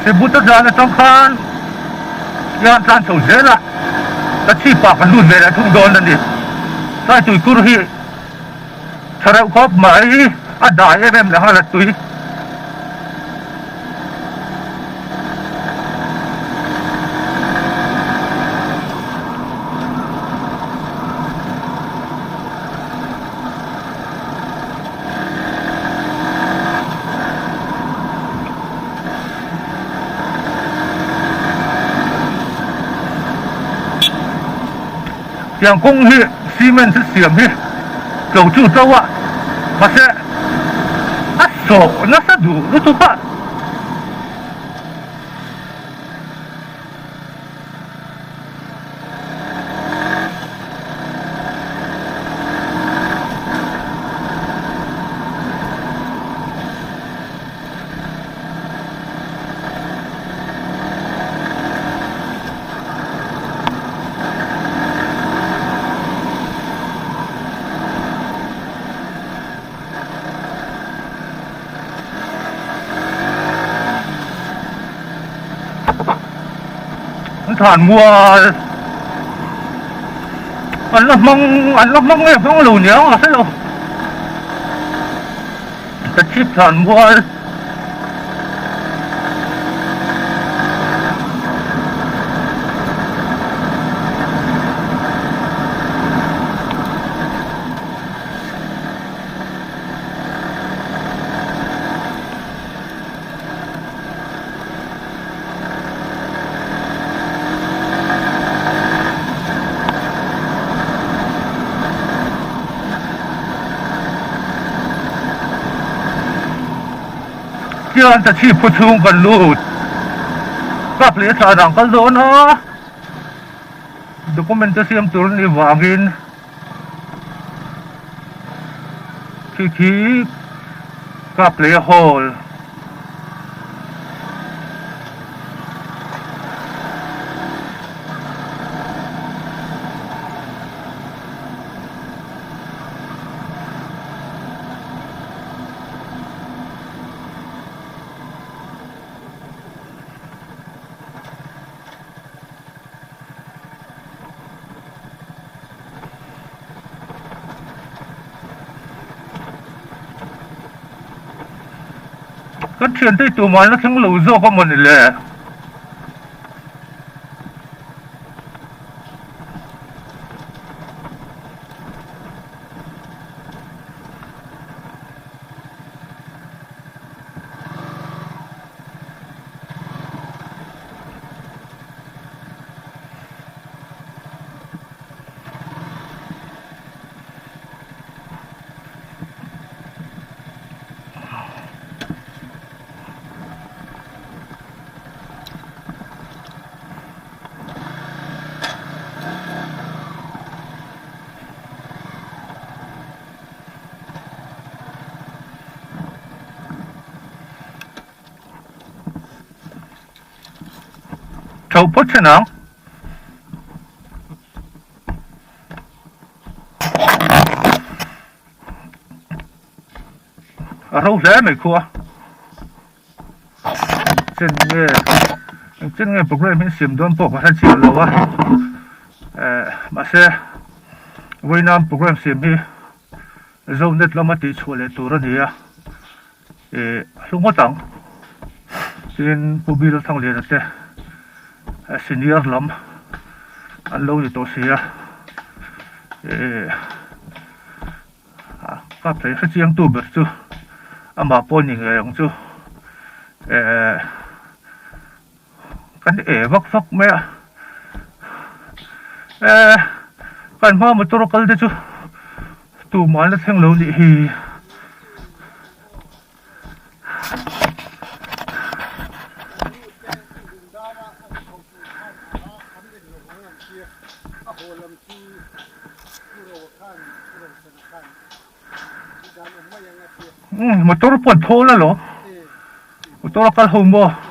Sibuta zan atang khan hian tlan chho zel a, ka chhip ah kan lut ve leh thung dawn a ni. Tlai tuikhur hi tha reuh khawp mai, a dai em em leh nghal a tui. Tiang kawng hi cement a siam hi tlo chu to a mahse a sawh nasa duh lutuk a. An thlan mual an la hmang an la hmang nge hmang lo niang a hrelo ka chhip thlan mual. Tian ta chhip khaw chhung kan lut kap leh thla dang kal dawn a document te siam tur a nih vangin khi khi kap leh hall. Kan thiante hi tumah an la thleng lo zawk a mawni le. Tho phawt che nang. A ro hle mai khua. Chen nge eng chen nge program hi siam dawn pawh ka hre chiah lo a eh mahse vawiinam program siam hi Zonet lama tih chhuah leh tur a ni a ih hlu ngawt ang tin Pu Bill Thangliana te senior lam an lo ni tawh si a ih ka phei hre chiang tu ber chu amah pawh ni ngei ang chu eh kan e vak vak mai a eh kan hma motor a kal te chu tumah an la thleng lo nih hi. Motor pawh an thawl alawm motor a kal ho maw.